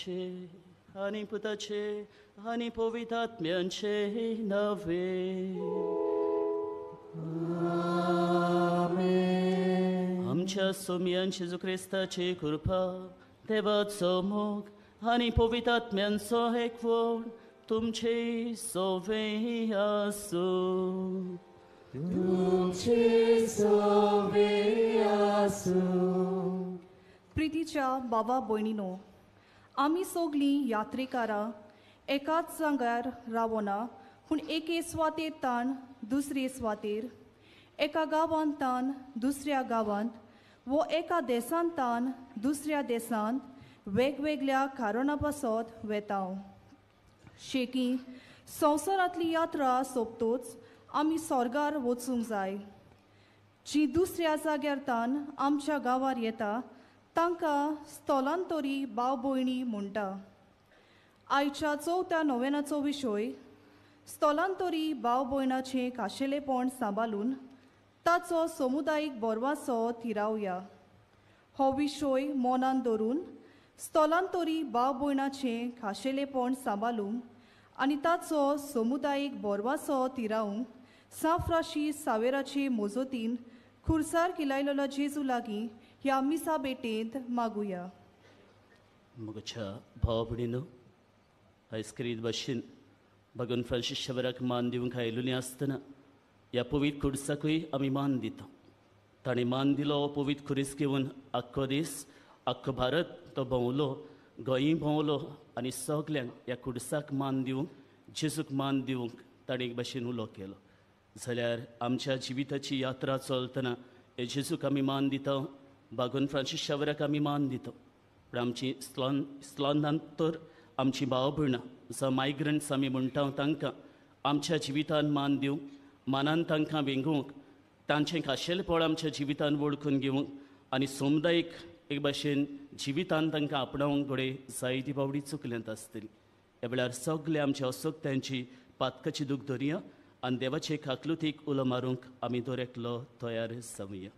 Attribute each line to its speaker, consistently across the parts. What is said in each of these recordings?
Speaker 1: बापाचे आनी पुताचे आनी पवित्र आत्म्यांचे नावे.
Speaker 2: आमेन.
Speaker 1: आमच्या सोम्यान जेजू क्रिस्ताची कृपा, देवाचो मोग आनी पवित्र आत्म्यांचो एकवट तुमचे सोवे आसूं.
Speaker 2: तुमचे सोवे आसूं.
Speaker 3: प्रितीच्या बाबा भयणीनो, आमी सगळीं यात्रेकारां एकाच जाग्यार रावना, पूण एके सुवातेर तान दुसरे सुवातेर, एका गांवांत तान दुसऱ्या गांवांत वो एका देशांत तान दुसऱ्या देशांत वेगवेगळ्या कारणां पासत वेता. शेकी संवसारांतली यात्रा सोंपतोच आमी स्वर्गार वचूंक जाय. जी दुसऱ्या जाग्यार तान आमच्या गांवार येता तांकां स्थलांतरी भाव भयणी म्हणटा. आयच्या चवथ्या नोवेनाचो विशय स्थलांतरी भाव भयणाचें खाशेलेपण सांबाळून ताचो समुदायीक बरवासो थिरावया. हो विशय मनान धरून स्थलांतरी भाव भयणाचें खाशेलेपण सांबाळूंक आनी ताचो समुदायीक बरवासो थिरावंक सांफ्राशी सावेराचे मोजोतीन खुर्सार किलायलेलो जेजू लागीं ह्या मिसा भेटेंत मागुया.
Speaker 1: म्हज्या भाव भयणीनो, आयज क्रीत भाशेन भगवान फ्रांसीस शवराक मान दिवंक आयिल्लीं आसतना ह्या पवित्र खुर्साकूय आमी मान दिता. ताणें मान दिलो पवित्र खुरीस घेवन आख्खो दीस आख्खो भारत तो भोंवलो, गोंय भोंवलो आनी सगल्यांक ह्या खुर्साक मान दिवंक, जेजूक मान दिवंक ताणें एक भाशेन उलो केलो. जाल्यार आमच्या जिविताची यात्रा चलतना हे जेजूक आमी मान दिता, बागून फ्रांसीस शावराक आमी मान दिता, पूण आमची स्थलांतर आमची भाव भयणां जावं मायग्रंट्स आमी म्हणटा तांकां आमच्या जिवितान मान दिवंक, मानान तांकां वेंगोवंक, तांचें खाशेलपण आमच्या जिवितान वळखून घेवंक आनी समुदायीक एक भाशेन जिवितान तांकां आपणावंक घडये जायती पावडी चुकल्यांत आसतली. ह्या वेळार सगळे आमच्या असोक्त्यांची पातकाची दूख धरया आनी देवाचे खाकलुतीक उलो मारूंक आमी दर एकलो तयार जावया.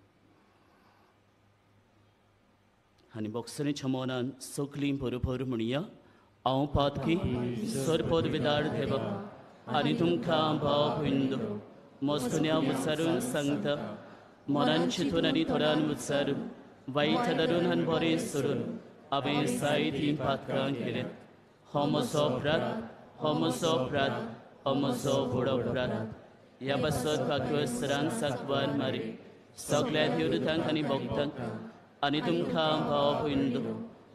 Speaker 1: आनी बोक्सणेच्या मनान सगळीं बरोबर म्हणया, हांव पातकी सरपद विदार देवा आनी तुमकां भाव भयण मस्कुन्या उच्चारून सांगता, मनान चिंतून आनी थोड्यान उच्चारून, वायट धरून आनी बरें सोडून हांवें जायतीं पातकां केल्यात. हो म्हजो अपराध, हो म्हजो अपराध, हो म्हजो व्हड अपराध. ह्या पासत पाकसरान साकवार मारी सगळ्या देवदूतांक आनी भक्तांक आनी तुमकां भाव भयण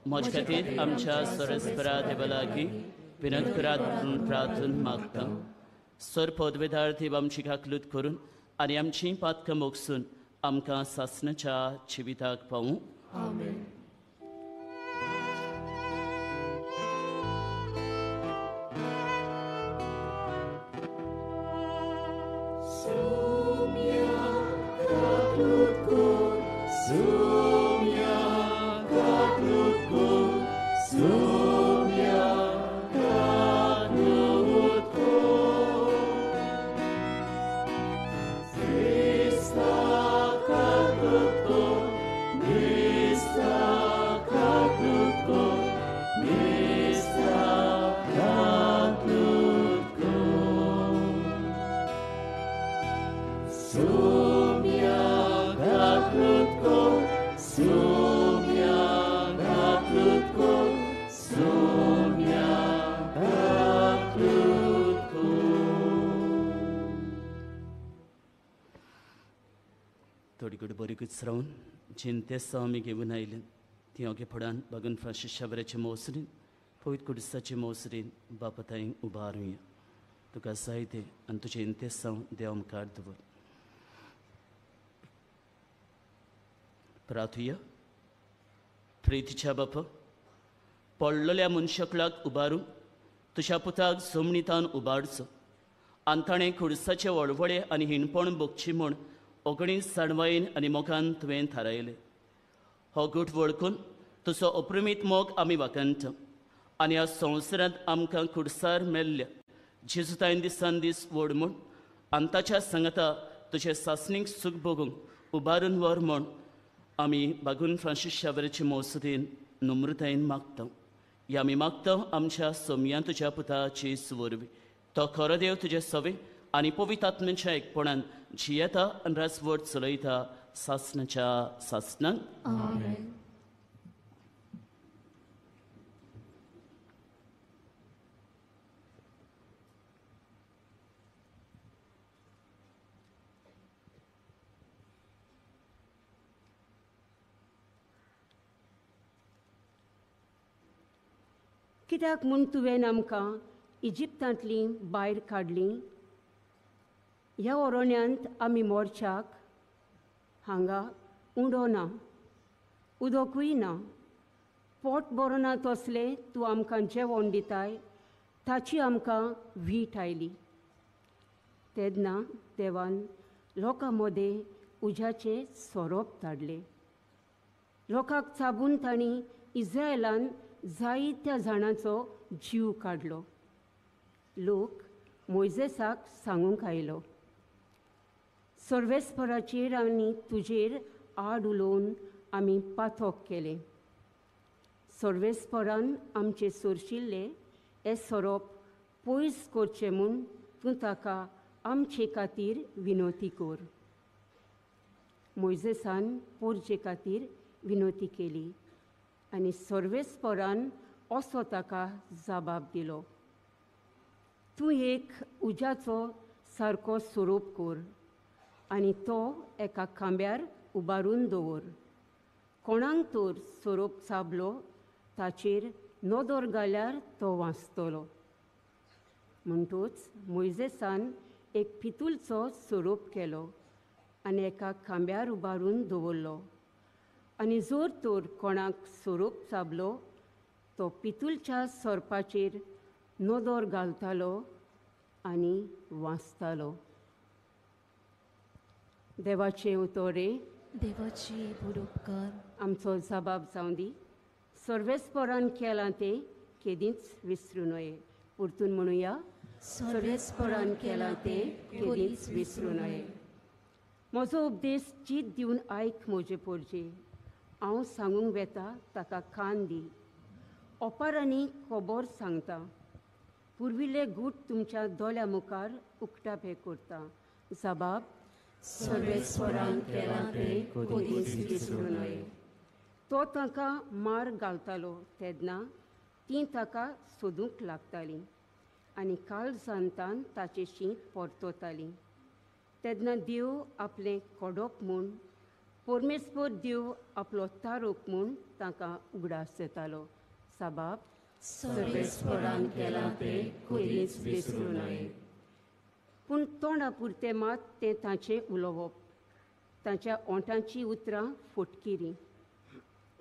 Speaker 1: म्हजे खातीर आमच्या सरस्परा देवा लागीं विनंत करात म्हणून प्रार्थना मागता. सर पदवेदार देव आमची काकलूत करून आनी आमची पातकां मोगसून आमकां सासणाच्या जिविताक पावूं.
Speaker 2: आमेन.
Speaker 1: रावन चिंतेस्तांव आमी घेवन आयले ती ओगेपणान बागून फ्रांसीस शावराचे मोसरीन पवित्र कुडसाचे मोसरीन बापताय उबारुया. तुका जायते आनी तुजें इंतेस्तांव देव मुखार दवर. प्रार्थुया. प्रितीच्या बापा, पडलेल्या मनशाकलाक उबारूंक तुज्या पुताक जमनीतान उबारचो आनी ताणें खुर्साचे वळवळे आनी हिणपण भोगची म्हूण 19 जाणवायेन आनी मोगान तुवें थारायलें. हो गूट वळखून तुजो अप्रमीत मोग आमी वाखाणटा आनी ह्या संवसारांत आमकां खुर्सार मेल्ल्या जेजुतायन दिसान दीस व्हड म्हूण आनी ताच्या सांगाता तुजें सासणीक सूख भोगूंक उबारून व्हर म्हूण आमी बागून फ्रांसीस शावराचे मौसदीन नम्रतायेन मागता. ह्या आमी मागता आमच्या सोमयान तुज्या पुताची वरवीं. तो खरो देव तुजे सवे आनी पवित्र आत्म्याच्या एकपणान जियेता आनी राजवट चलयता सासणाच्या सासणाक.
Speaker 2: आमेन.
Speaker 4: कित्याक म्हूण तुवें आमकां इजिप्तांतलीं भायर काडलीं? ह्या ओरोण्यांत आमी मोर्चाक हांगा उंडो ना, उदकूय ना, पोट बरो ना तसलें तूं आमकां जेवण दिताय ताची आमकां वीट आयली. तेन्ना देवान लोकां मदें उज्याचें सोरोप धाडलें. लोकांक चाबून तांणी इस्रायलान जायत्या जाणांचो जीव काडलो. लोक मोयजेसाक सांगूंक आयलो, सर्वेस्पराचेर आनी तुजेर आड उलोवन आमी पातोक केलें. सर्वेस्परान आमचे सोरशिल्ले हे सोरोप पयस करचे म्हूण तूं ताका आमचे खातीर विनोती कर. मोयजेसान पोरचे खातीर विनोती केली आनी सर्वेस्परान असो ताका जबाब दिलो, तूं एक उज्याचो सारको सोरोप कर आनी तो एका खांब्यार उबारून दवर. कोणाक तर सोरोप चाबलो ताचेर नदर घाल्यार तो वांचतलो. म्हणटूच मोयजेसान एक पितूलचो सोरोप केलो आनी एका खांब्यार उबारून दवरलो. आनी जर तर कोणाक सोरोप चाबलो तो पितूलच्या सोरपाचेर नदर घालतालो आनी वाचतालो. देवाचें उतोरे.
Speaker 2: देवाची उपकार.
Speaker 4: आमचो जबाब जावं दी. सर्वेस्परान केलां तें केदींच विसरूं नये. परतून म्हणुया, सर्वेस्परान केलां तें केदींच विसरूं नये. म्हजो उपदेश चीत दिवन आयक म्हजे पोरजे. हांव सांगूंक वेता ताका कान दी. ओपारांनी खबर सांगता. पुर्विल्ले गूट तुमच्या दोळ्या मुखार उक्ताप हें करता. जबाब
Speaker 2: सर्वेस्परान केलां तें केदींच विसरूं नये.
Speaker 4: तो तांकां मार घालतालो तेन्ना तीं ताका सोदूंक लागतालीं आनी काळजांतान ताचेशी परततालीं. तेन्ना देव आपलें कोडोप म्हूण, परमेश्वर देव आपलो तारोप म्हूण तांकां उगडास येतालो. साबाब
Speaker 2: सर्वेस्परान केलां तें केदींच विसरूं नये.
Speaker 4: पूण तोंडा पुरतें मात तें तांचें उलोवप, तांच्या ओंठांचीं उतरां फटकिरीं.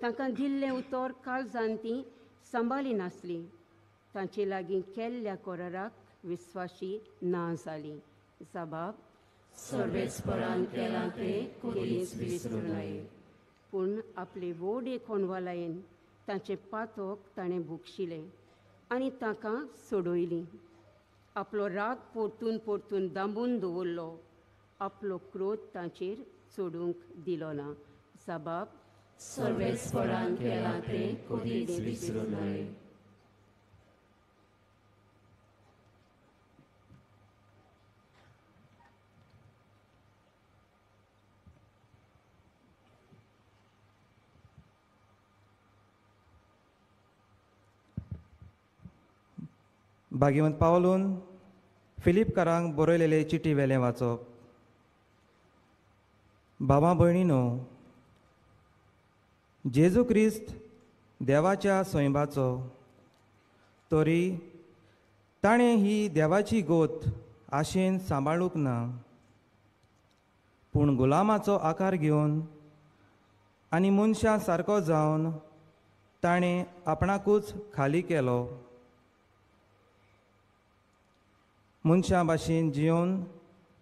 Speaker 4: तांकां दिल्लें उतर काळजान तीं सांबाळी नासलीं. तांचे लागीं केल्ल्या कराराक विस्वाशी ना जालीं. जबाब
Speaker 2: सर्वेस्परान केलां तें केदींच विसरूं नये.
Speaker 4: पूण आपले व्हड कोणवालायेन तांचें पातोक ताणें भोगशिलें आनी तांकां सोडयलीं. आपलो राग परतून परतून दांबून दवरलो. आपलो क्रोध तांचेर सोडूंक दिलो ना. जबाब
Speaker 2: सर्वेस्परान केलां तें केदींच विसरूं नये.
Speaker 5: भाग्यवंत पावलून फिलिपकारांक बरयलेले चिटी वेलें वाचप. बाबा भयणीनो, जेजू क्रिस्त देवाच्या स्वयंबाचो, तरी ताणें ही देवाची गोत आशेन सांबाळूंक ना, पूण गुलामाचो आकार घेवन आनी मनशां सारको जावन ताणें आपणाकूच खाली केलो. मनशां भाशेन जियोवन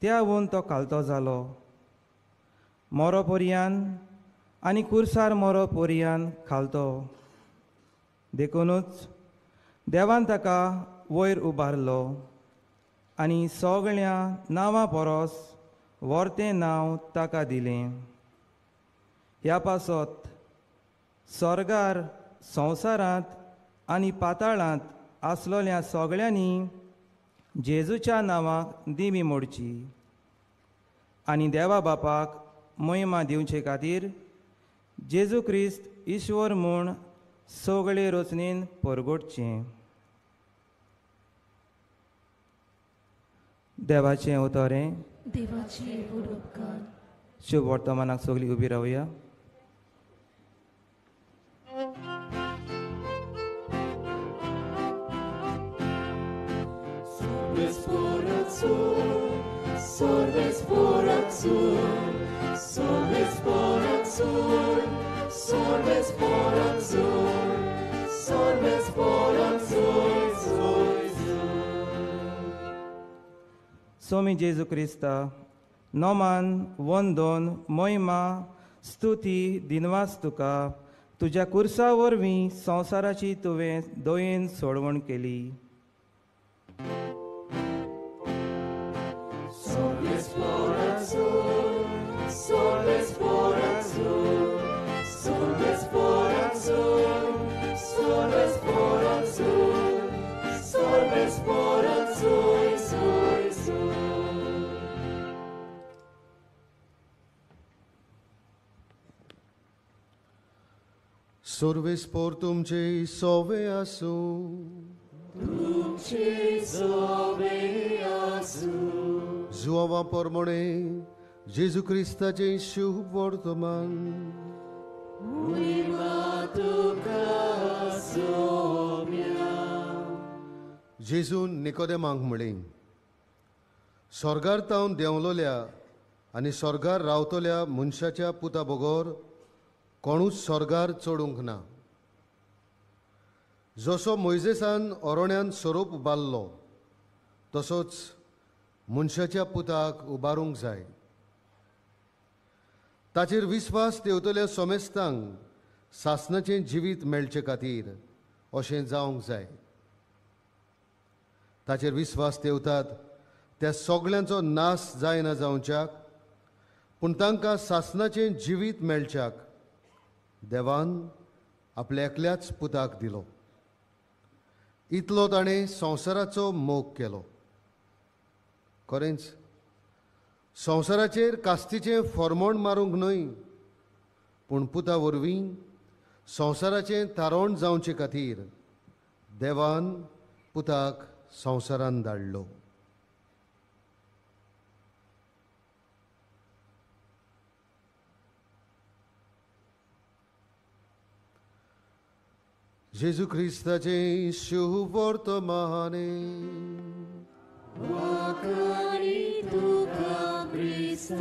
Speaker 5: त्या वून तो खालतो जालो. मोरो पोरयान आनी कुर्सार मोरो पोरयान खालतो. देखूनच देवान ताका वयर उबारलो आनी सगळ्या नांवां परस व्हरतें नांव ताका दिलें. ह्या पासत स्वर्गार संवसारांत आनी पाताळांत आसलोल्या सगळ्यांनी जेजूच्या नांवाक दिमी मोडची आनी देवा बापाक महिमा दिवचे खातीर जेजू क्रिस्त ईश्वर म्हूण सगळे रचनेन परगटचें. देवाचें उतरें.
Speaker 2: देवाचे व्हड उपकार.
Speaker 5: शुभ वर्तमानाक सगळीं उबी रावया.
Speaker 2: Solves por azul, solves por azul, solves por azul, solves por azul, azul.
Speaker 5: Somi Jesu Krista, Noman, वंदन, महिमा, स्तुती, दिनवास तुका, तुज्या कुर्सा वरवीं संवसाराची तुवें दयेन सोडवण केली.
Speaker 2: Solves por azul, solves por azul, solves por azul, solves por azul, solves por azul, azul, azul.
Speaker 6: Solves por तुमचे सोवे आसूं,
Speaker 2: तुमचे सोवे आसूं.
Speaker 6: जुआवा परमणे जेजू क्रिस्ताचें शुभ वर्तमान.
Speaker 2: महिमा तुका सोम्या.
Speaker 6: जेजून निकोदेमाक म्हळें, स्वर्गार तावन देंवलोल्या आनी स्वर्गार रावतल्या मनशाच्या पुता बगर कोणूच स्वर्गार चडूंक ना. जसो मोयजेसान ओरोण्यान सोरोप उबारलो तसोच मनशाच्या पुताक उबारूंक जाय. ताचेर विस्वास देंवतल्या सोमेस्तांक सासणाचें जिवीत मेळचे खातीर अशें जावंक जाय. ताचेर विस्वास देंवतात त्या सगळ्यांचो नाश जायना जावच्याक, पूण तांकां सासणाचें जिवीत मेळच्याक देवान आपल्या एकल्याच पुताक दिलो. इतलो ताणें संवसाराचो मोग केलो. खरेंच संवसाराचेर कास्तीचें फॉर्मोण मारूंक न्हय, पूण पुता वरवीं संवसाराचें तारण जावचे खातीर देवान पुताक संवसारान धाडलो. जेजू क्रिस्ताचें शुभ वर्तमाने.
Speaker 2: वाखाणी तुका क्रिस्ता.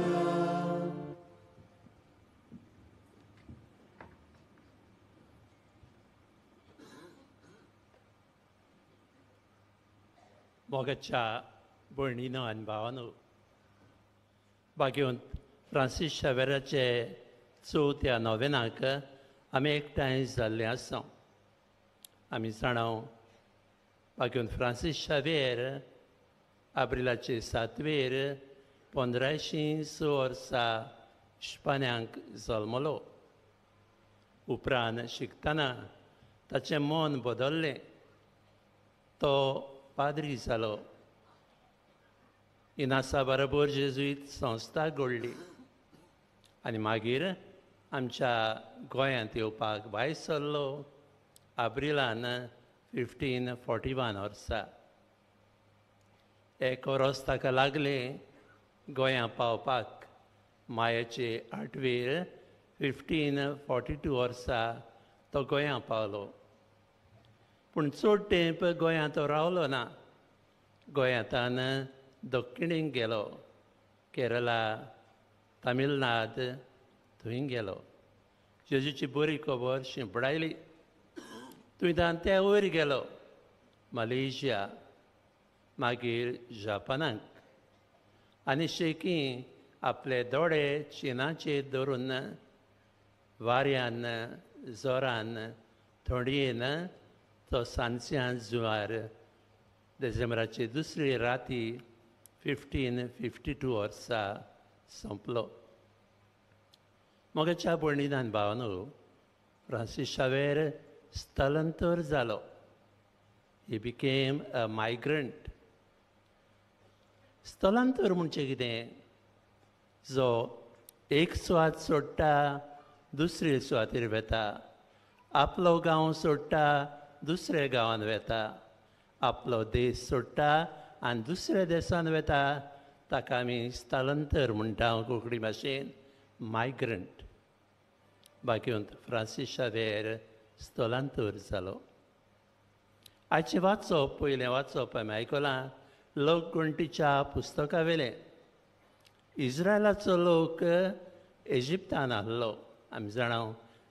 Speaker 7: मोगाच्या भयणीनो आनी भावानो, भाग्यवंत फ्रांसीस शावेराचे चवथ्या नोवेनाक आमी एकठांय जाल्ले आसा. आमी जाणाव भाग्यवंत फ्रांसीस शावेर आब्रिलाचे 7वेर 1506 वर्सा इस्पान्यांक जल्मलो. उपरांत शिकतना ताचें मन बदल्लें, तो पाद्री जालो. इनासा बरोबर जेजुईत संस्था घडली आनी मागीर आमच्या गोंयांत येवपाक भायर सरलो आब्रिलान 1541 वर्सा. एक वर्स ताका लागलें गोंयां पावपाक. मायाचे 8वेर 1542 वर्सा तो गोंयां पावलो. पूण चड तेंप गोंयांत तो रावलो ना. गोंयांतान दक्षिणेक गेलो, केरला, तामिळनाड थंय गेलो. जेजूची बरी खबर शिंपडायली. थंयच्यान ते वयर गेलो मलेशिया, मागीर जापानाक आनी शेकी आपले दोळे चिनाचेर धरून वाऱ्यान, जोरान, थंडयेन तो सांजच्यान जुवार डिसेंबराचे दुसरी राती 1552 वर्सा सोंपलो. मोगाच्या भयणीन भावानो, फ्रांसीस शावेर स्थलांतर जालो. He became a migrant. स्थलांतर म्हणजे कितें? जो एक सुवात सोडटा दुसरे सुवातेर वेता, आपलो गांव सोडटा दुसऱ्या गांवान वेता, आपलो देश सोडटा आनी दुसऱ्या देशान वेता, ताका आमी स्थलांतर म्हणटा कोंकणी भाशेन मायग्रंट. बाकी फ्रांसीस शावेर स्थलांतर जालो. आयचें वाचप, पयलें वाचप आमी आयकलां लोकगणतीच्या पुस्तका वेलें. इज्रायलाचो लोक इजिप्तान आहलो, आमी जाणा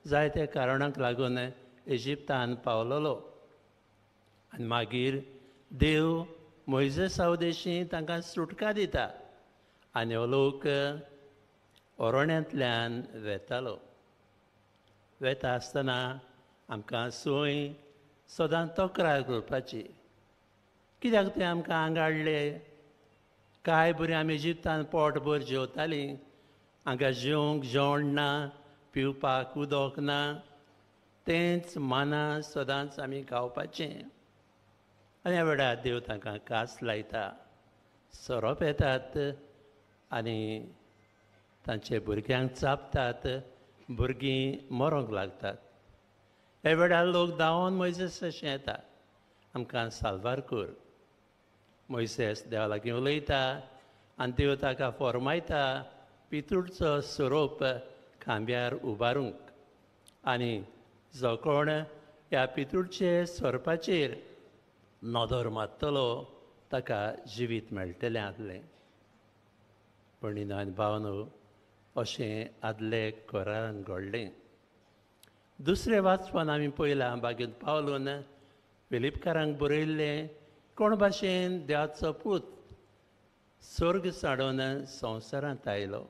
Speaker 7: जायत्या कारणांक लागून इजिप्तान पावलोलो आनी मागीर देव मोयजेसा उदेशी तांकां सुटका दिता आनी हो लोक ओरण्यांतल्यान वेतालो. वेता आसतना आमकां संवय सदां तक्रार करपाची, कित्याक ते आमकां हांगा हाडले? काय बरीं आमी इजिप्तान पोटभर जेवतालीं, हांगा जेवंक जेवण ना, पिवपाक उदक ना, तेंच माना सदांच आमी खावपाचें. आनी ह्या वेळार देव तांकां कास लायता, सोरोप येतात आनी तांचे भुरग्यांक चाबतात, भुरगीं मरोंक लागतात. ह्या वेळार लोक धांवोन मोयजेस अशें येता, आमकां साल्वार कर. मोयसेस देवा लागीं उलयता आनी देव ताका फॉर्मायता पितूळचो सोरोप खांब्यार उबारूंक आनी जो कोण ह्या पितूळचे सोरपाचेर नदर मारतलो ताका जिवीत मेळटलें आसलें. भयणीनो आनी भावनो, अशें आदले करारान घडलें. दुसरें वाचपान आमी पळयलां बागेंत पावलून फिलिपकारांक बरयल्लें, कोण भाशेन देवाचो पूत स्वर्ग साडोवन संवसारांत आयलो.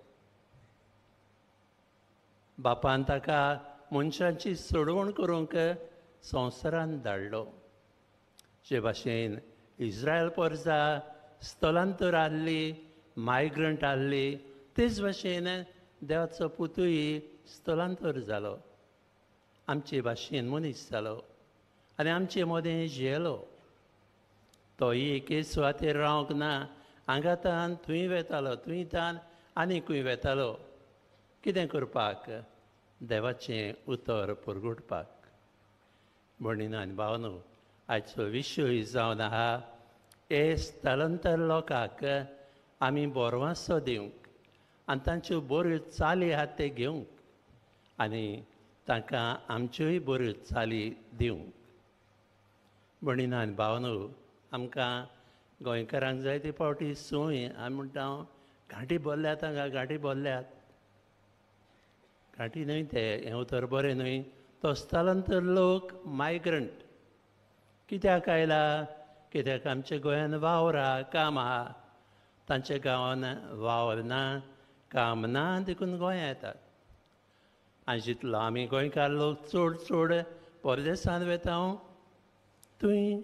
Speaker 7: बापान ताका मनशांची सोडवण करूंक संवसारांत धाडलो. जे भाशेन इज्रायल परजा स्थलांतर आहली, मायग्रंट आहली, तेच भाशेन देवाचो पुतूय स्थलांतर जालो, आमचे भाशेन मनीस जालो आनी आमचे मदें जियेलो. तोय एके सुवातेर रावंक ना, हांगा तान थंय वेतालो, थंय तान आनी खंय वेतालो. कितें करपाक? देवाचें उतर परगुटपाक. भयणीनो आनी भावनो, आयचो विशय जावन आहा हे स्थलांतर लोकांक आमी बरवासो दिवंक आनी तांच्यो बऱ्यो चाली आहात ते घेवंक आनी तांकां आमच्योय बऱ्यो चाली दिवंक. भयणीनो आनी भावनो, आमकां गोंयकारांक जायते फावटी संवय, आमी म्हणटा घांटी भरल्यात हांगा, घांटी भरल्यात. घांटी न्हय ते, हें उतर बरें न्हय. तो स्थलांतर लोक मायग्रंट कित्याक आयला? कित्याक आमच्या गोंयान वावर आहा, काम आहा. तांच्या गांवान वावर ना, काम ना, देखून गोंया येतात. आनी जितलो आमी गोंयकार लोक चड चड परदेसान वेता थंय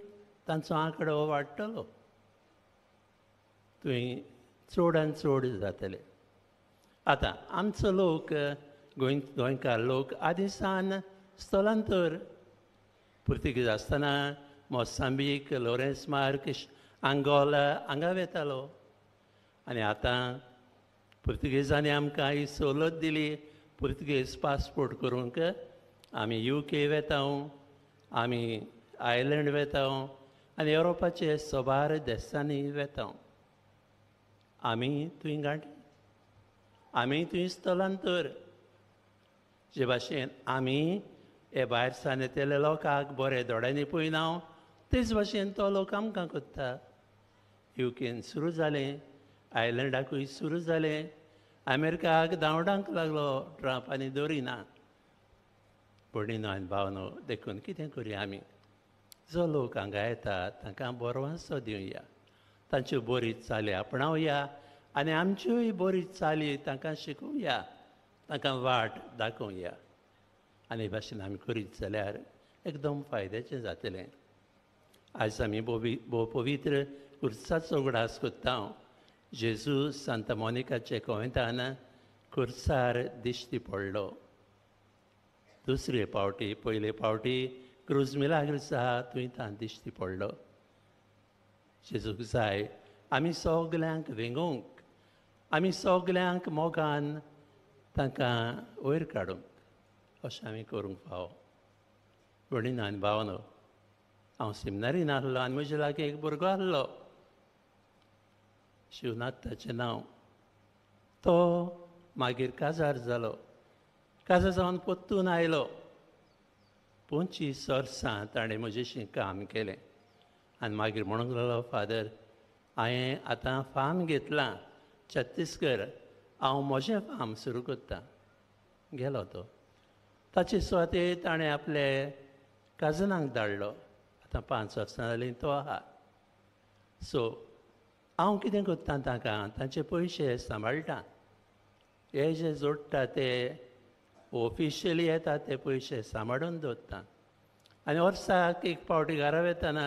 Speaker 7: तांचो आंकडो वाडटलो, थंय चड आनी चड जातले. आतां आमचो लोक गोंयकार लोक आदीं सावन स्थलांतर, पुर्तुगीज आसतना मोसांबीक, लोरेंस मार्क, आंगोला हांगा वेतालो. आनी आतां पुर्तुगेजांनी आमकां ही सवलत दिली, पुर्तुगेज पासपोर्ट करूंक आमी UK वेता, आमी आयलंड वेता आनी युरोपाचे साबार देशांनी वेता. आमी थंय गांठी, आमी थंय स्थलांतर. जे भाशेन आमी हे भायर सान येतले लोकांक बरे दोळ्यांनी पळयना, तेच भाशेन तो लोक आमकां करता. UKन सुरू जालें, आयलंडाकूय सुरू जालें, अमेरिकाक धांवडांक लागलो ट्रंप आनी दवरिना. भयणीनो आनी भावनो, देखून कितें करुया आमी? जो लोक हांगा येता तांकां बरवासो दिवया, तांच्यो बरी चाली आपणावया आनी आमच्योय बरी चाली तांकां शिकोवया, तांकां वाट दाखोवया. आनी भाशेन आमी करीत जाल्यार एकदम फायद्याचें जातलें. आयज आमी भोव पवित्र खुर्साचो उगडास करता. जेजू सांता मोनिकाचे कोवेंतान खुर्सार दिश्टी पडलो. दुसरे फावटी, पयले फावटी क्रूज मिलाग्रीस आहा थंय तां दिश्टी पडलो. जेजूक जाय आमी सगल्यांक वेंगोवंक, आमी सगल्यांक मोगान तांकां वयर काडूंक, अशें आमी करूंक फावो. भयणीन आनी भावानो, हांव सिमनारीन आसलो आनी म्हजे लागीं एक भुरगो आसलो, शिवनाथ ताचें नांव. तो मागीर काजार जालो. काजार जावन परतून आयलो. 25 वर्सां ताणें म्हजेशी काम केलें आनी मागीर म्हणूंक लागलो, फादर हांवें आतां फार्म घेतलां छत्तीसगढ, हांव म्हजें फार्म सुरू करतां. गेलो तो. ताचे सुवातेर ताणें आपले काजनाक धाडलो. आतां 5 वर्सां जालीं तो आहा. सो हांव कितें करता, तांकां तांचे पयशे सांबाळटा. हे जे जोडटा ते ऑफिशियली येता ते पयशे सांबाळून दवरता आनी वर्साक एक पावटी घरा वेतना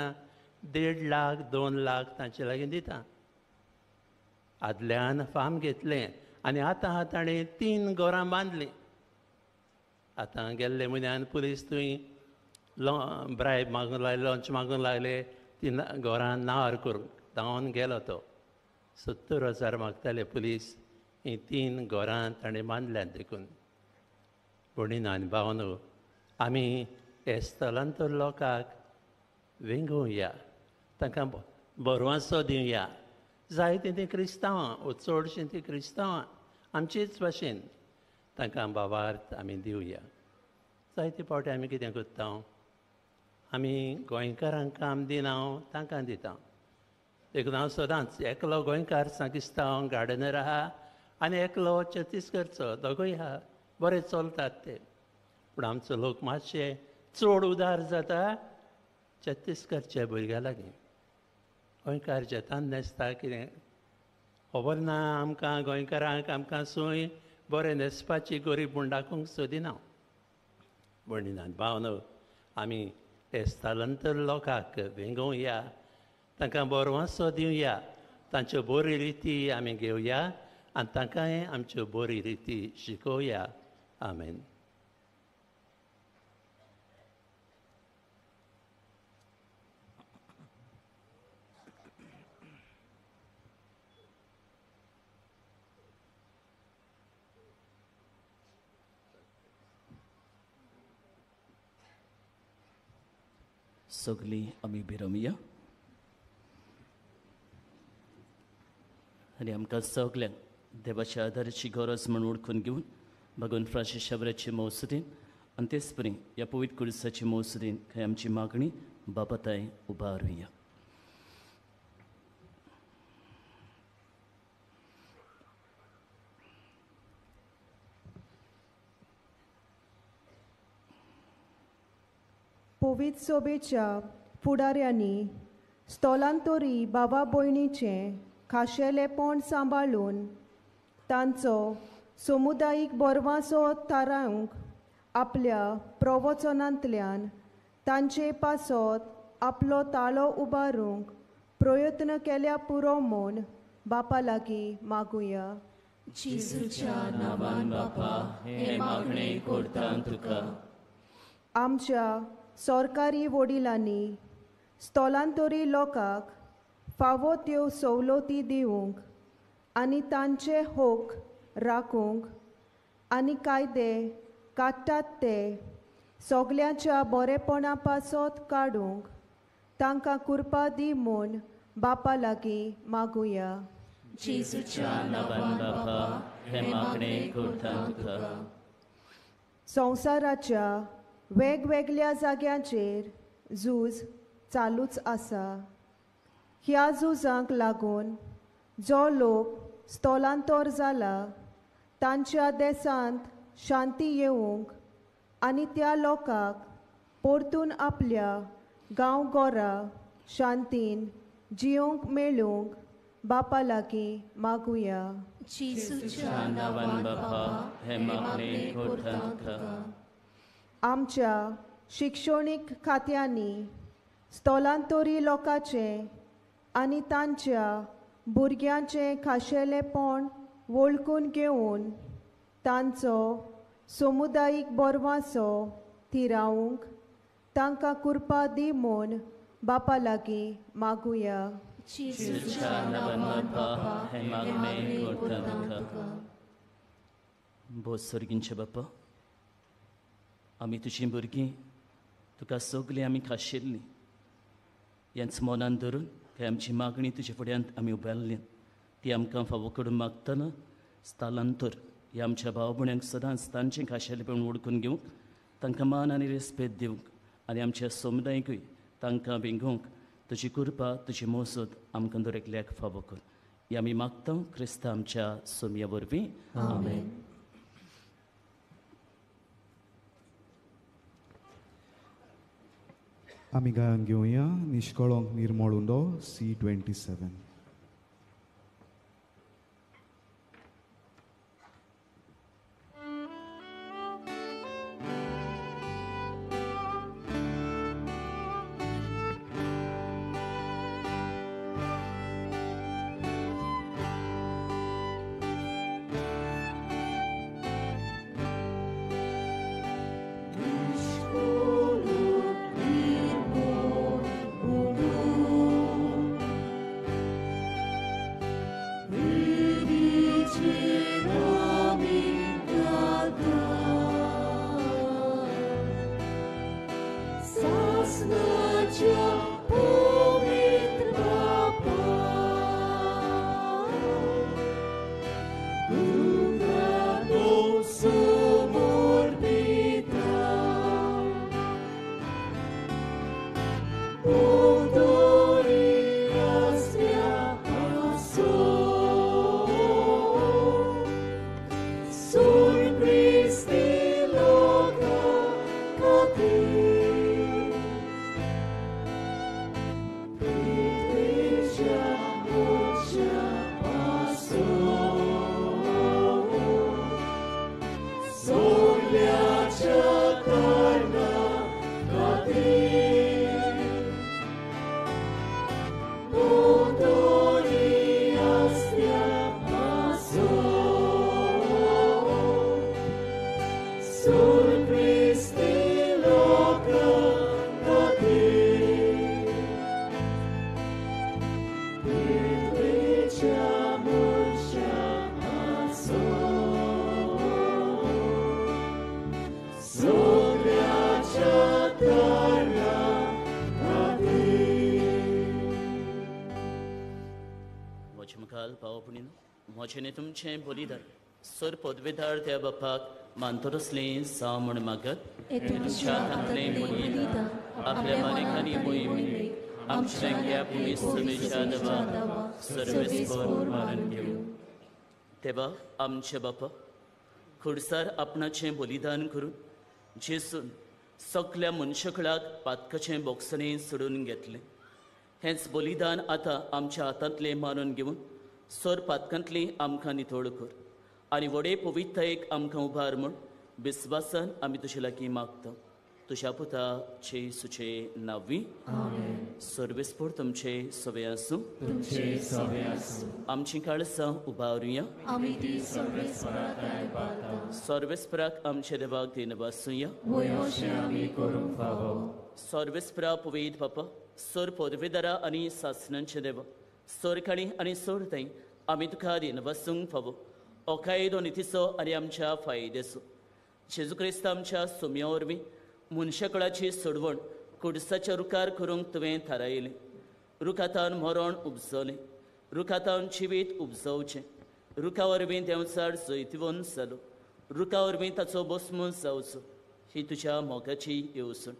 Speaker 7: 1.5 लाख 2 लाख तांचे लागीं दिता. आदल्यान फार्म घेतलें आनी आतां ताणें 3 घरां बांदलीं. आतां गेल्ले म्हयन्यान पुलीस थंय ब्रायब मागूंक लागले, लंच मागूंक लागले, 3 घरां नांवार करूंक धांवन गेलो तो. 70,000 मागताले पुलीस. हीं 3 घरां ताणें बांदल्यांत. देखून भयणीन आनी भावानो, आमी हे स्थलांतर लोकांक वेंगोवया, तांकां बरवासो दिवया. जायतीं तीं क्रिस्तांवां, वो चडशीं तीं क्रिस्तांवां आमचेच भाशेन, तांकां भावार्थ आमी दिवया. जायते फावटी आमी कितें करता, आमी गोंयकारांक काम दिना, तांकां दिता. देखून हांव सदांच एकलो गोंयकार सांगिस्तांव गार्डनर आहा आनी एकलो छत्तीसगडचो, दोगूय आहा, बरे चलतात ते. पूण आमचो लोक मातशे चड उदार जाता छत्तीसगडच्या भुरग्यां लागीं. गोंयकार शेतान न्हेसता कितें खबर ना आमकां गोंयकारांक, आमकां सूय बरें न्हेसपाची गरीब म्हूण दाखोवंक सोदिना. भयणीन भावनो, आमी हे स्थलांतर लोकांक वेंगोवया, तांकां बरवासो दिवया, तांच्यो बरी रिती आमी घेवया आनी तांकांय आमच्यो बरी रिती शिकोवया. आमेन.
Speaker 1: सगळीं आमी भिरमया आनी आमकां सगल्यांक देवाच्या आदाराची गरज म्हूण वळखून घेवन भगवान फ्रांसीस शावराचे मौसुदीन आनी तेच परी ह्या पवित्र कुरसाचे मौसुदीन खंय आमची मागणी बापाताय उबारुया.
Speaker 8: पवित्र सभेच्या फुडाऱ्यांनी स्थलांतरी बाबा भयणीचें खाशेलेपण सांबाळून तांचो समुदायीक बरवासो थारावंक आपल्या प्रवचनांतल्यान तांचे पासत आपलो ताळो उबारूंक प्रयत्न केल्या पुरो म्हूण बापा लागीं मागुया.
Speaker 2: जेजूच्या नांवान बापा हें मागणें करता तुका.
Speaker 8: आमच्या सरकारी वडिलांनी स्थलांतरी लोकांक फावो त्यो सवलती दिवंक आनी तांचे हक राखूंक आनी कायदे काडटात ते सगल्यांच्या बरेपणा पासत काडूंक तांकां कृपा दी म्हूण बापा लागीं मागुया.
Speaker 2: जेजूच्या नांवान बापा हें मागणें करता तुका.
Speaker 8: संवसाराच्या वेगवेगळ्या जाग्यांचेर झूज चालूच आसा. ह्या झुजांक लागून जो लोक स्थलांतर जाला तांच्या देशांत शांती येवंक आनी त्या लोकांक परतून आपल्या गांवघरा शांतीन जियोंक मेळूंक बापा लागीं मागुया.
Speaker 2: जेजूच्या नांवान बापा हें मागणें करता तुका.
Speaker 8: आमच्या शिक्षणीक खात्यांनी स्थलांतरी लोकांचें आनी तांच्या भुरग्यांचें खाशेलेपण वळखून घेवन तांचो समुदायीक बरवासो थिरावंक तांकां कृपा दी म्हूण बापा लागीं मागुया.
Speaker 1: जेजूच्या नांवान बापा हें मागणें करता तुका. भोव सर्गींचे बापा, आमी तुजीं भुरगीं, तुका सगळीं आमी खाशिल्लीं. हेंच मनान धरून काय आमची मागणी तुजे फुड्यांत आमी उबारली, ती आमकां फावो करून मागतना स्थलांतर ह्या आमच्या भाव भयण्यांक सदांच तांचें खाशेलेपण वळखून घेवंक, तांकां मान आनी रेस्पेद दिवंक आनी आमच्या समुदायकूय तांकां वेंगोवंक तुजी कृपा, तुजी मोसत आमकां दर एकल्याक फावो कर. ही आमी मागता क्रिस्ता आमच्या सोमया वरवीं. आमेन.
Speaker 9: आमी गायन घेवया निश्कळोंक निर्मळ उंडो C27.
Speaker 1: म्हजें तुमचें बलिदान सर पदवेदार त्या बापाक मानतरसलें जावं म्हूण मागत तुमच्या हातांतलें बलिदान आपल्या मालिकांनी मोहिमेक आमच्या पुमेच्या दवा सर्वेस्पर मानून घेवं. तेवा आमच्या बापा खुडसार आपणाचें बलिदान करून जेसून सगल्या मनशकळाक पातकाचें बोगसणें सोडून घेतलें. हेंच बलिदान आतां आमच्या हातांतलें मानून घेवन सर पातकांतली आमकां नितळ कर आनी व्हडे पवित्रतायेक आमकां उबार म्हूण विस्वासान आमी तुजे लागीं मागता. तुज्या पुता जेजूचे नांवी. सर्वेस्पर तुमचे सवे आसूं. आमचीं काळसां उबारुया. सर्वेस्पराक आमच्या देवाक देनवासुया. सर्वेस्परा पवित्र बापा, सर पदवेदारा आनी सासणांचे देवा, सोरकाणी आनी सोरताय आमी तुका देनवासूंक फावो अकायदो नितीचो आनी आमच्या फायद्याचो. जेजू क्रिस्त आमच्या सोम्या वरवीं मनशाकळाची सोडवण कुडसाच्या रुखार करूंक तुवें थारायलें. रुखातान मरण उपजलें, रुखातान जिवीत उपजवचें. रुखा वरवीं देंवचार जैतिवंत जालो, रुखा वरवीं ताचो बसमून जावचो ही तुज्या मोगाची येवजण.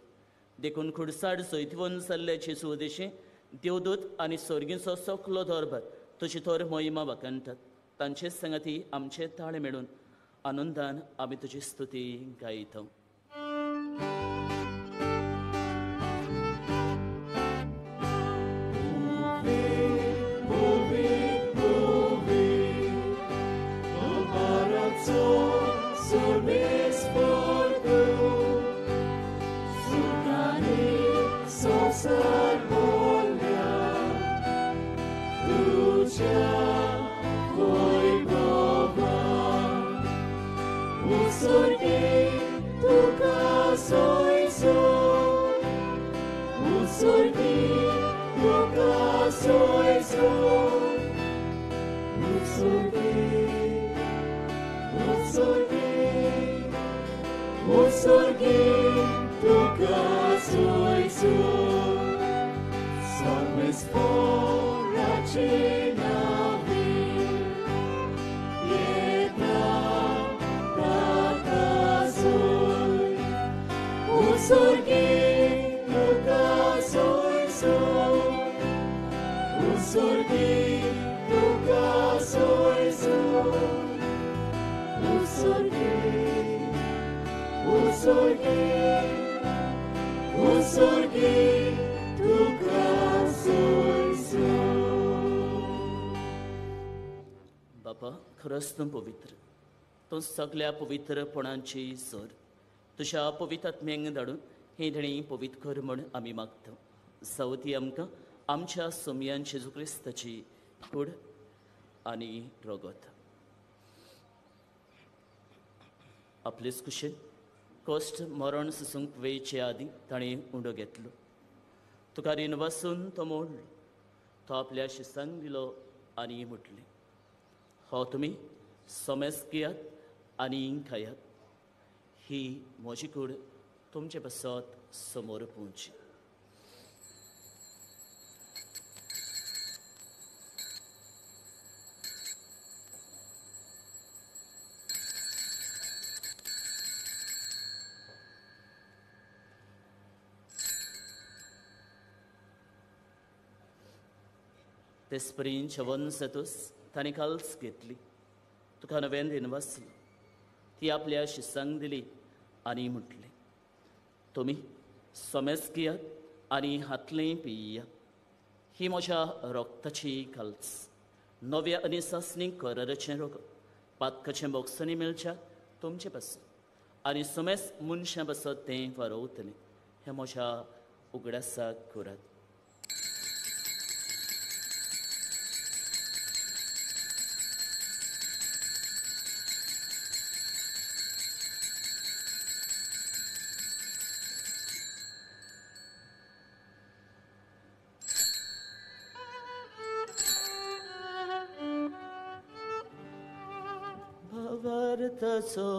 Speaker 1: देखून खुडसाड जैतिवंत जाल्ले जेजू उदेशीं देवदूत आनी सर्गींचो सकलो दरबार तुजी थोर मोहिमा वाखाणटात. तांचे संगाती आमचे ताळे मेळून आनंदान आमी तुजी स्तुती गायता.
Speaker 2: Surgi tu casa. Usurgi tuka soisu, salves foraci navi, pieta tata sui. Usurgi tuka soisu, usurgi tuka soisu, usurgi. Usurgi, usurgi, tuka soisu.
Speaker 1: बापा, खरंच तूं पवित्र, तूं सगळ्या पवित्रपणाची सर. तुज्या पवित्र आत्म्यांक धाडून ही धणी पवित्र कर म्हूण आमी मागता. जावं ती आमकां आमच्या सोमयान जेजू क्रिस्ताची कूड आनी रगत. आपलेच कुशेन कश्ट मरण सोसूंक वेळचे आदीं ताणें उंडो घेतलो. तुका रीण वासून तो मोडलो. तो आपल्या शिसांक दिलो आनी म्हटलें, हो तुमी सोमेस घेयात आनी खायात. ही म्हजी कूड तुमचे पासत समोर पोवची. तेसपरीन छवन सतूस ताणें काल्स घेतली. तुका नव्यान रीण वाचलो. ती आपल्या शिसांक दिली आनी म्हटलें, तुमी सोमेस घेयात आनी हातलें पियात. ही म्हज्या रोगताची काल्स, नव्या आनी सासणी कराराचें रोगत, पातकाचें बोगसणी मेळच्या तुमचे पासून आनी सोमेस मनशां पासत तें वारोवतलें. हें म्हज्या उगडासाक करात. भावार्थाचो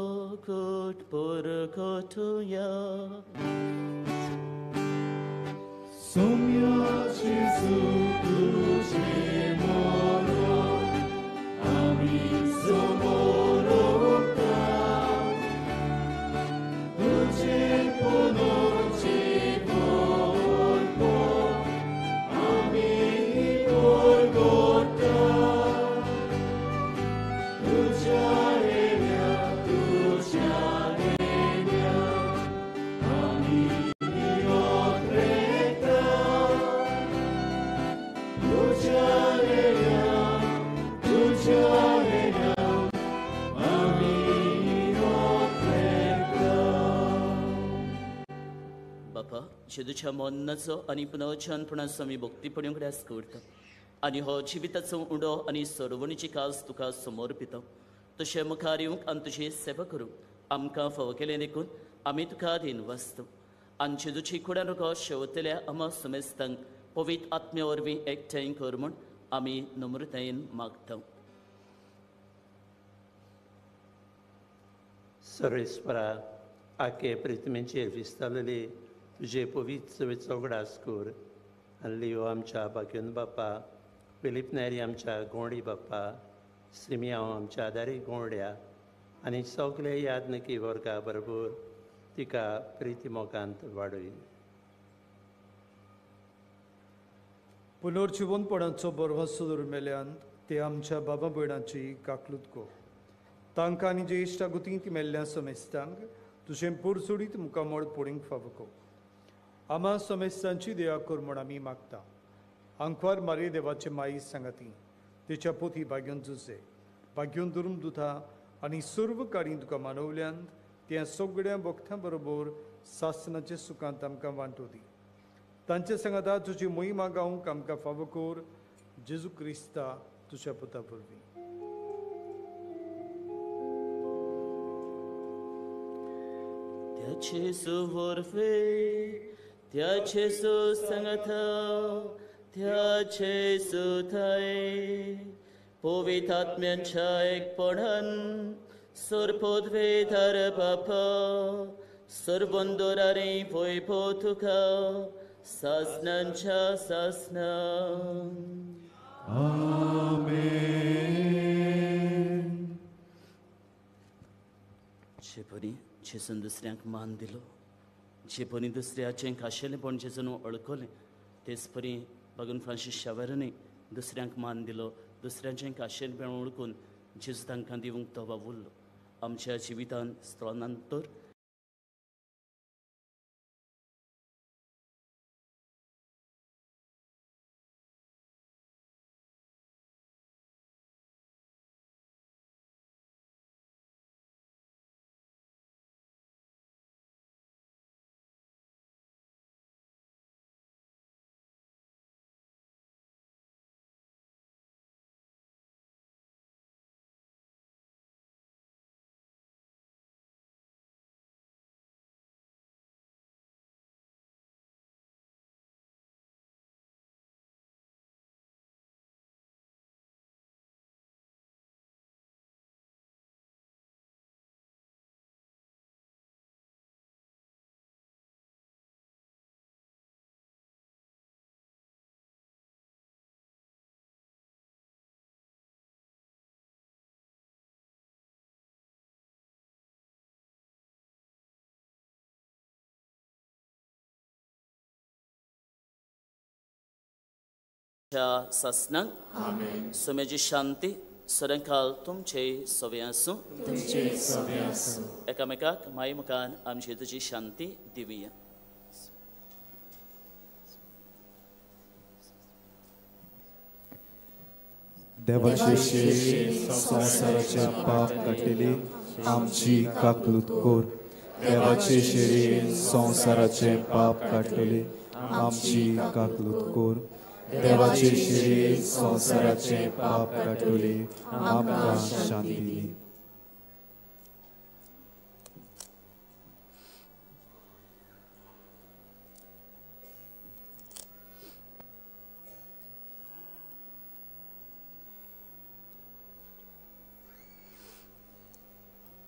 Speaker 1: कोट परकोटुया.
Speaker 2: Sommia Gesù तुझे moro, ami somorota, तुझे ponoci polpo, ami porgota, तुझ्या हेन्या, तुझ्या हेन्या, ami otreta. तुझ्या हेन्या, तुझ्या हेन्या, ami otreta.
Speaker 1: बापा, जेजूच्या मरणाचो आनी पुनर्जनपणाचो आमी भक्तीपणी उगडास करता आनी हो जिविताचो उंडो आनी सरवणीची कास तुका समर्पिता. तुजे मुखार येवंक आनी तुजी सेवा करूंक आमकां फावो केलें देखून आमी तुका दीन वाचता. आनी जेजूची कुडान तुका शेवतल्या आमा समेस्तांक पवित्र आत्म्या वरवीं एकठांय कर म्हूण आमी नम्रतायेन मागता.
Speaker 7: सर्वेस्परा, आखे प्रिथ्मीचेर विस्तारलेले तुजे पवित्र उगडास कर. आनी लियो आमच्या बाक्यून बापा, फिलीप नेरी आमच्या गोंडी बाप्पा, सिमियांव आमच्या आदारी गोंड्या आनी सगळे यादनकी वर्गा बरोबर तिका प्रिती मोगांत वाडय.
Speaker 10: पुनर्जिवनपणाचो बरवासो धरून मेल्यान ते आमच्या बाबा भयणाची काकलूत को. तांकां आनी जे इश्टागुतींत ती मेल्ल्या समेस्तांक तुजें पुरसुडीत मुखामळ पडींक फावो को. आमा समेस्तांची दया कर म्हूण आमी मागता. आंकवार मारी देवाचे माई सांगाती, तिच्या पोती भाग्योन जुजे, भाग्योन दुरूम दुथा आनी सर्व काडी तुका मानवल्यान त्या सगळ्या भक्तां बरोबर सासनाचे सुखांत आमकां वांटो दी. तांचे सांगाता तुजी मोहिमा गावंक आमकां फावो कर, जेजू क्रिस्ता तुज्या पुता वरवीं.
Speaker 1: त्याचे सुवर्फे, त्याचे सुसंगता, त्याचे सुथाय पवित्र आत्म्यांच्या एकपणान सरपदवेधार बापा सर्वंदोरारे वैभव तुका सासनांच्या सासना.
Speaker 9: आमेन.
Speaker 1: जेपरी जेजून दुसऱ्यांक मान दिलो, जेपरी दुसऱ्याचें खाशेलेंपण जेजून वळखलें, तेच परी भगवान फ्रांसीस शावेरानूय दुसऱ्यांक मान दिलो, दुसऱ्यांचें खाशेलेंपण वळखून जेजू तांकां दिवंक तो वावुरलो. आमच्या जिवितांत स्थलांतर सासनाक सोम्याची शांती सदांकाल तुमचे सवे आसूं. एकामेकाक माई मुखान आमची तुजी शांती दिवया.
Speaker 9: देवाचे शेरे संवसाराचे पाप काडटली आमची काकलूत कोर. देवाचे शेरे संवसाराचे पाप काडटली आमची काकलूत कोर. देवाचे शिरे संवसाराचे पाप काडटले आमकां शांती दी.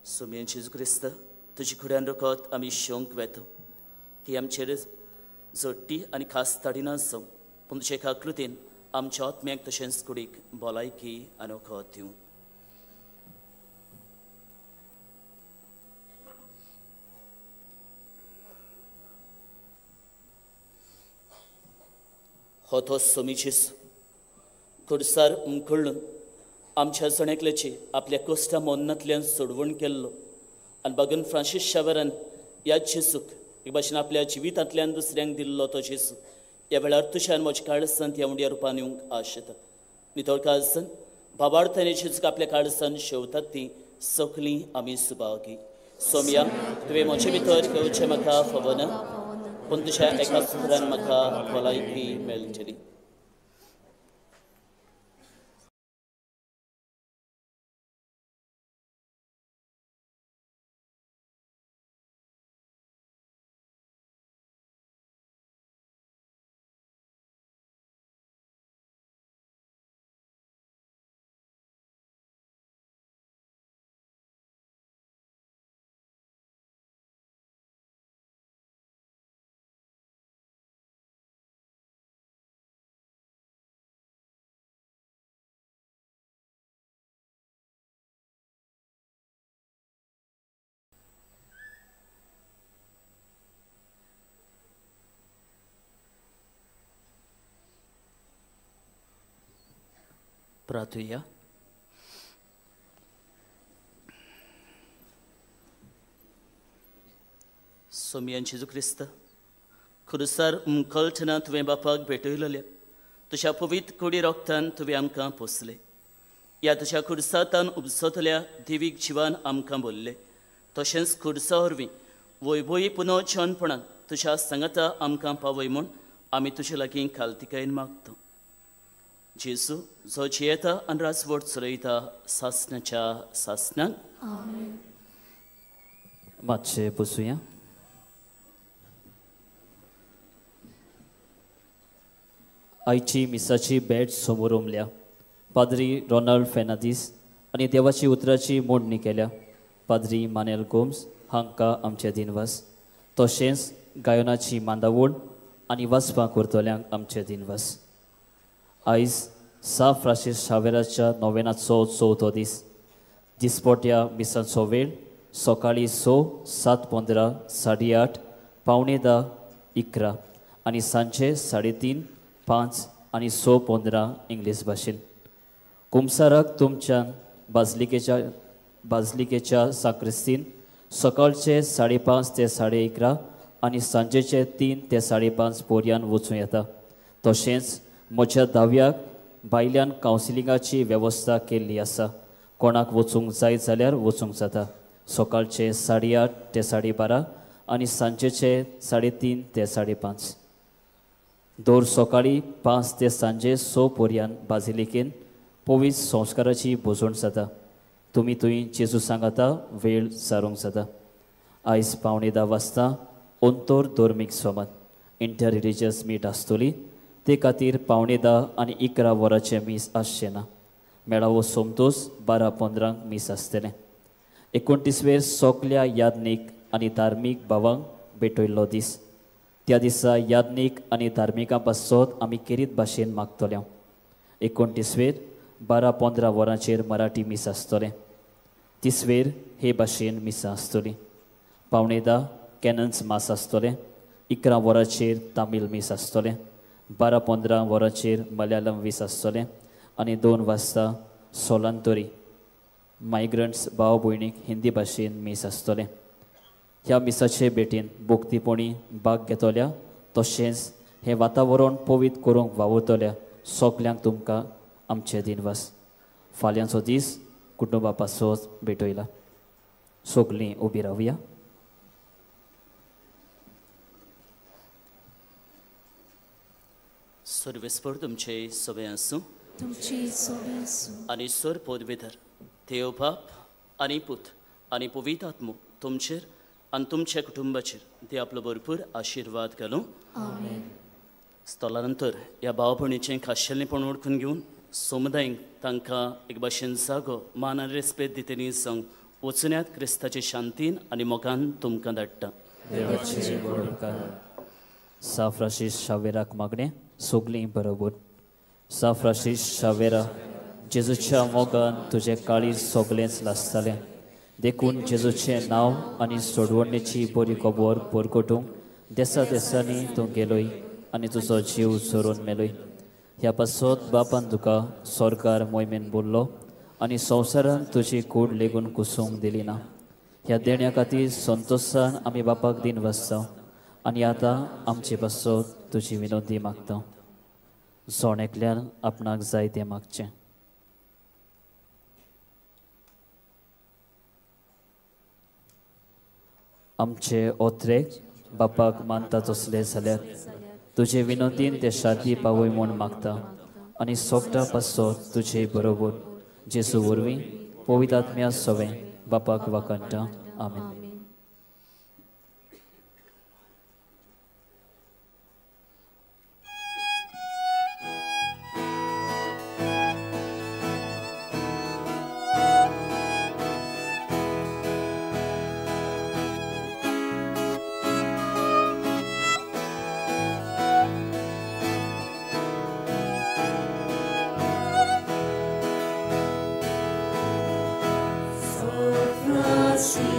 Speaker 1: सोमयेन जेजू क्रिस्त तुजी कुड्यान रकत आमी शेवंक वेता, ती आमचेर जोडटी आनी खास ताडिना आसूं, पूण तुजे काकलुतीन आमच्या आत्म्याक तशेंच कुडीक भलायकी आनी वखद दिवं. हो तो सोमी जेजू खुर्सार उमखळून आमच्या जणेकल्याची आपल्या कोश्टा मोन्नांतल्यान सोडवण केल्लो आनी बागून फ्रांसीस शावरान ह्या जेजूक एक भाशेन आपल्या जिवितांतल्यान दुसऱ्यांक दिल्लो तो जेजू ह्या वेळार तुज्यान म्हज्या काळसान ह्या उंड्या रुपान येवंक आशेता. नितळ काळसान भावार्थाने जेजूक आपल्या काळसान शेवतात ती सगळीं आमी सुभागी. सोमया तुवें म्हजे भितर घेवचें म्हाका फावना, पूण तुज्या एका सुत्रान म्हाका भलायकी मेळटली. प्रार्थुया. सोमयान जेजू क्रिस्त खुर्सार उमकळटना तुवें बापाक भेटयलेल्या तुज्या पवित्र कुडी रोगतान तुवें आमकां पोसले. ह्या तुज्या खुर्सातान उपसतल्या देवीक जिवान आमकां बोल्ले, तशेंच खुर्सा वरवीं वैभवी पुनोछानपणान तुज्या सांगाता आमकां पावय म्हूण आमी तुजे लागीं खालतिकायेन मागता. जेजू जो जियेता आनी राजवट चलयता सासणाच्या सासणाक.
Speaker 11: मातशें बसुया. आयची मिसाची भेट समोर उमल्या
Speaker 1: पाद्री रोनाल्ड फेर्नांदीस आनी देवाची उतराची मोडणी केल्या पाद्री मानेल गोम्स हांकां आमचे दिनवास. तशेंच गायनाची मांदावळ आनी वाचपाक उरतल्यांक आमचे दिनवास. आयज सा फ्रांसीस शावेराच्या नोवेनाचो चवथो दीस. दिसपट्या मिसांचो वेळ सकाळीं 6, 7:15, 8:30, 9:45, 11 आनी सांजे 3:30, 5 आनी 6:15 इंग्लीश भाशेन. कुमसाराक तुमच्यान बाजलिकेच्या साक्रिस्तीन सकाळचे 5:30 ते 11:30 आनी सांजेचे 3 ते 5:30 पर्यंत वचूं येता. तशेंच म्हज्या दाव्याक भायल्यान कावन्सिलिंगाची वेवस्था केल्ली आसा. कोणाक वचूंक जाय जाल्यार वचूंक जाता. सकाळचे 8:30 ते 12:30 आनी सांजेचे 3:30 ते 5:30. दर सकाळीं 5 ते सांजे 6 पर्यंत बाजिलिकेन पवित्र संस्काराची भोजवण जाता. तुमी थंय जेजू सांगाता वेळ सारूंक जाता. आयज 9:45 वाजता अंतर धर्मीक संवाद इंटर रिलिजियस मीट आसतली. ते खातीर 9:45 आनी 11 वरांचें मीस आसचें ना. मेळावो सोमतोच 12:15 मीस आसतलें. 29वेर सगल्या याज्ञीक आनी धार्मीक भावांक भेटयल्लो दीस. त्या दिसा याज्ञीक आनी धार्मिकां पासत आमी केरीत भाशेन मागतले. 29वेर 12:15 वरांचेर मराठी मीस आसतलें. 30वेर हे भाशेन मिसां आसतली. 9:45 कॅनन्स मास आसतलें. 11 वरांचेर तामील मीस आसतलें. 12:15 वरांचेर मलयाळम मीस आसतलें आनी 2 वाजता सोलांतोरी मायग्रंट्स भाव भयणीक हिंदी भाशेन मीस आसतलें. ह्या मिसाचे भेटीन भोक्तीपणी भाग घेतल्या तशेंच हें वातावरण पवित्र करूंक वावुरतल्या सगल्यांक तुमकां आमचे दिनवास. फाल्यांचो दीस कुटुंबा पासत भेटयला. सगलीं उबी रावया. सर्वेस्पर तुमचे सवे आसूं आनी सर पदवीधर देव बाप आनी पूत आनी पवित्र आत्मो तुमचेर आनी तुमच्या कुटुंबाचेर ते आपलो भरपूर आशिर्वाद घालूं. स्थलांतर ह्या भाव भयणीचें खाशेलेपण वळखून घेवन समुदायीक तांकां एक भाशेन जागो मान आनी रेस्पेद दितली सांग वचुन्यात क्रिस्ताचे शांतीन आनी मोगान तुमकां धाडटा. सा फ्रांसीस शावेराक मागणें सगलीं बरोबर. सा फ्रांसीस शावेरा, जेजूच्या मोगान तुजें काळीज सगलेंच लासतालें, देखून जेजूचें नांव आनी सोडवणेची बरी खबर परगटूंक देसा देसांनी तूं गेलोय आनी तुजो जीव झरोवन मेलोय. ह्या पासत बापान तुका सरकार मोहिमेन बोल्लो आनी संवसारान तुजी कूड लेगून कुसूंक दिली ना. ह्या देण्या खातीर संतोशान आमी बापाक दिन वाचता आनी आतां आमचे पासत तुजी विनोदी मागता. जण एकल्यान आपणाक जाय तें मागचें. आमचे ओत्रेक बापाक मानता तसले जाल्यार तुजे विनोदीन ते शांती पावय म्हूण मागता आनी सोगटा पासत तुजे बरोबर जेजू वरवीं पवित्र आत्म्या सवें बापाक वाखाणटा. आमेन.
Speaker 2: Francis.